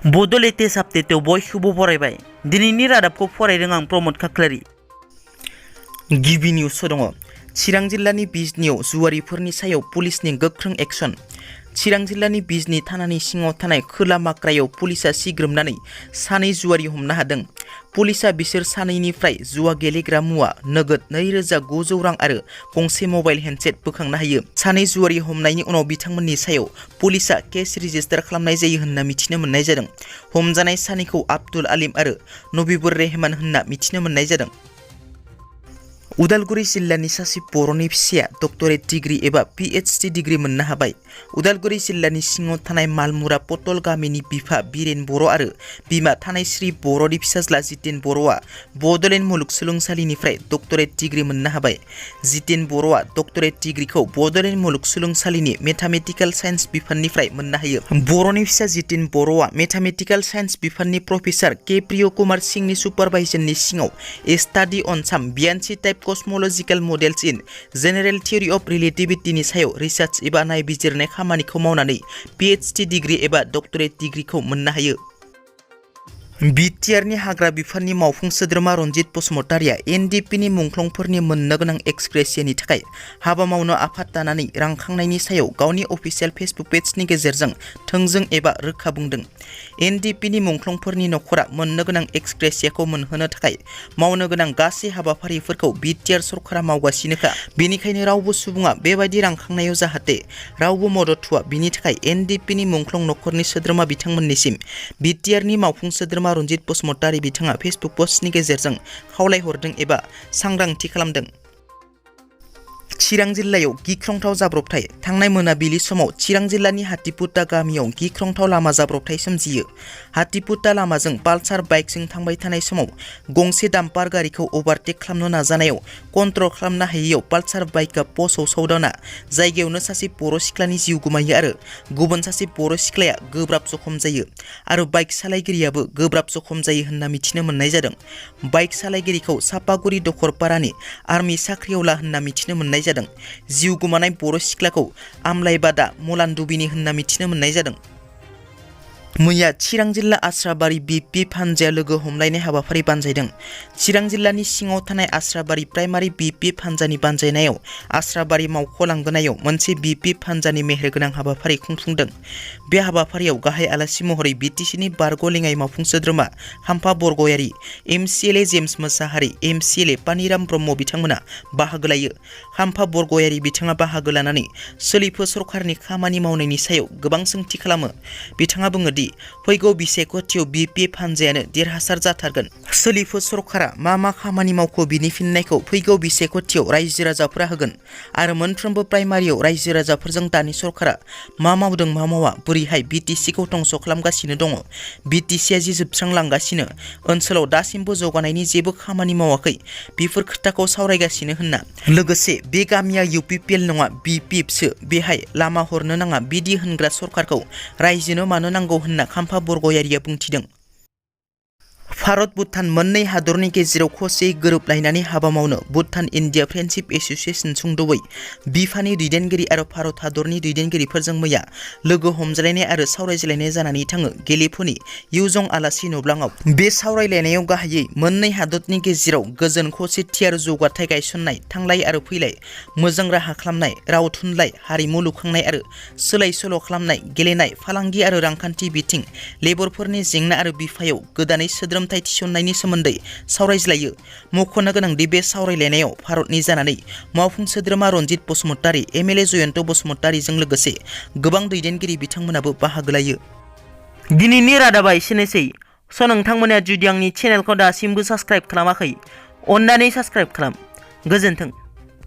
बड' लेटेस्ट आपडेटआव बयखौबो बरायबाय। दिनैनि रादाबखौ फरायदों आं प्रमद खाख्लारि। गिबि निउस दङ। चिरां जिल्लानि बिजनियाव जुवारिफोरनि सायाव पुलिसनि गोख्रों एक्सन। चिरां जिल्लानि बिजनि थानानि सिङाव थानाय खोला माक्रायाव पुलिसा सिग्रोमनानै सानै जुवारि हमनो हादों। पुलिसा बिसोर सानैनिफ्राय जुवा गेलेग्रा मुवा, नोगोद 2,900 रां आरो गंसे मबाइल हेन्डसेट बोखांनो हायो। सानै जुवारि हमनायनि उनाव बिथांमोननि सायाव पुलिसा केस रेजिस्टार खालामनाय जायो होनना मिथिनो मोननाय जादों। हमजानाय सानैखौ आब्दुल आलिम आरो नबिबुर रेहमान होनना मिथिनो मोननाय जादों। उदालगुरि जिल्लानि सासे बर'नि फिसाया डक्टरेट डिग्री एबा PhD डिग्री मोननो हाबाय। उदालगुरि जिल्लानि सिङाव थानाय मालमुरा पटल गामिनि बिफा बिरेन बर' आरो बिमा थानायश्री बर'नि फिसाज्ला जितेन बर'आ बड'लेण्ड मुलुगसोलोंसालिनिफ्राय डक्टरेट डिग्री मोननो हाबाय। जितेन बर'आ डक्टरेट डिग्रीखौ बड'लेण्ड मुलुगसोलोंसालिनि मेथामेटिकेल साइन्स बिफाननिफ्राय मोननो हायो। बर'नि फिसा जितेन बर'आ मेथामेटिकेल साइन्स बिफाननि प्रफेसार के प्रिय कुमार सिंहनि सुपारभाइजननि सिङाव study on some Bianchi type cosmological models in general theory of रिलेटिभिटिनि सायाव रिसार्च एबा नायबिजिरनाय खामानिखौ मावनानै PhD डिग्री एबा डक्टरेट डिग्रीखौ मोननो हायो। बिटिआरनि हाग्रा बिफाननि मावफुं सोद्रोमा रनजित बसुमतारिया NDFBनि मुंख्लंफोरनि मोननो गोनां एक्सग्रेसियानि थाखाय हाबा मावनो आफाद दानानै रां खांनायनि सायाव गावनि अफिसियेल फेसबुक पेजनि गेजेरजों थोंजों एबा रोखा बुंदों। NDFBनि मुंख्लंफोरनि नखरा मोननो गोनां एक्सग्रेसियाखौ मोनहोनो थाखाय मावनो गोनां गासै हाबाफारिफोरखौ बिटिआर सरकारा मावगासिनोखा। बेनिखायनो रावबो सुबुङा बेबायदि रां खांनायाव जाहाथे रावबो मदद होआ, बिनि थाखाय NDFBनि मुंख्लं नखरनि सोद्रोमा बिथांमोननिसिम बिटिआरनि मावफुं सोद्रोमा रनजित बसुमतारि बिथाङा फेसबुक पस्टनि गेजेरजों खावलायहरदों एबा सांग्रांथि खालामदों। चिरां जिल्लायाव गिख्रंथाव जाब्रबथाय। थांनाय मोनाबिलि समाव चिरां जिल्लानि हातिपुटा गामियाव गिख्रंथाव लामा जाब्रबथाय सोमजियो। हातिपुटा लामाजों पालसार बाइकजों थांबाय थानाय समाव गंसे डाम्पार गारिखौ अभारटेक खालामनो नाजानायाव कन्ट्रल खालामनो हायैयाव पालसार बाइकआ पस्टआव सौदावना जायगायावनो सासे बर' सिख्लानि जिउ गोमायो आरो गुबुन सासे बर' सिख्लाया गोब्राब जखम जायो आरो बाइक सालायगिरियाबो गोब्राब जखम जायो होनना मिथिनो मोननाय जादों। बाइक सालायगिरिखौ सापागुरि दखरपारानि आर्मि साख्रियावला होनना मिथिनो मोननाय जादों। जिउ गोमानाय बर' सिख्लाखौ आमलाइबादा मलानदुबिनि होनना मिथिनो मोननाय जादों। मैया चिरां जिल्ला आस्राबारि BPF हानजाया लोगो हमलायनाय हाबाफारि बानजायदों। चिरां जिल्लानि सिङाव थानाय आस्राबारि प्राइमारि BPF हानजानि बानजायनायाव आस्राबारि मावख' लांगोनायाव मोनसे BPF हानजानि मेहेरगोनां हाबाफारि खुंफुंदों। बे हाबाफारियाव गाहाय आलासि महरै BTCनि बारग' लेङाइ मावफुं सोद्रोमा Khampha Borgoyary, MCLA James Mushahary, MCLA Paniram Brahma बिथांमोना बाहागो लायो। खाम्फा बरगयारि बिथाङा बाहागो लानानै सोलिफु सरकारनि खामानि मावनायनि सायाव गोबां सोंथि खालामो। बिथाङा बुङो दि फैगौ बिसायख'थियाव BPF हानजायानो देरहासार जाथारगोन। सोलिफु सरकारा मा खामानि मावखो बिनि फिननायखौ फैगौ बिसायख'थियाव रायजो राजाफोरा होगोन आरो मोनफ्रोमबो प्राइमारियाव रायजो राजाफोरजों दानि सरकारा मा मावदों मा मावा, बोरैहाय BTCखौ धंस खालामगासिनो दङ, BTCआ जि जोबस्रांलांगासिनो, ओनसोलाव दासिमबो जौगानायनि जेबो खामानि मावाखै, बेफोर खोथाखौ सावरायगासिनो होनना। लोगोसे बे गामिया UPPL नङा BPFसो, बेहाय लामा हरनो नाङा बिदि होनग्रा सरकारखौ रायजोनो मानो नांगौ होनना खाम्फा बरगयारिया बुंथिदों। भारत भुटान मोननै हादरनि गेजेराव खौसेयै गोरोबलायनानै हाबा मावनो भुटान इन्डिया फ्रेन्डशिप एसोसिएशन सुंद'यै बिफानि दैदेनगिरि आरो भारत हादरनि दैदेनगिरिफोरजों मैया लोगो हमज्लायनाय आरो सावरायज्लायनाय जानानै थाङो गेलेफुनि इउजं आलासि नब्लाङाव। बे सावरायलायनायाव गाहायै मोननै हादरनि गेजेराव गोजोन खौसेथि आरो जौगाथाय गायसननाय, थांलाय आरो फैलाय, मोजां राहा खालामनाय, राव थुनलाइ, हारिमु लुखांनाय आरो सोलाय सोल' खालामनाय, गेलेनाय, फालांगि आरो रांखान्थि बिथिं, लेबरफोरनि जेंना आरो बिफायाव गोदानै सोद्रोमथाय थिसननायनि सोमोन्दै सावरायज्लायो। मख'नो गोनांदि बे सावरायलायनायाव भारतनि जानानै मावफुं सोद्रोमा रनजित बसुमतारि, MLA जयन्त बसुमतारिजों लोगोसे गोबां दैदेनगिरि बिथांमोनाबो बाहागो लायो। दिनैनि रादाबा एसेनोसै। नोंथांमोना जुदि आंनि चेनेलखौ दासिमबो साबस्क्राइब खालामाखै, अन्नानै साबस्क्राइब खालाम। गोजोन्थों।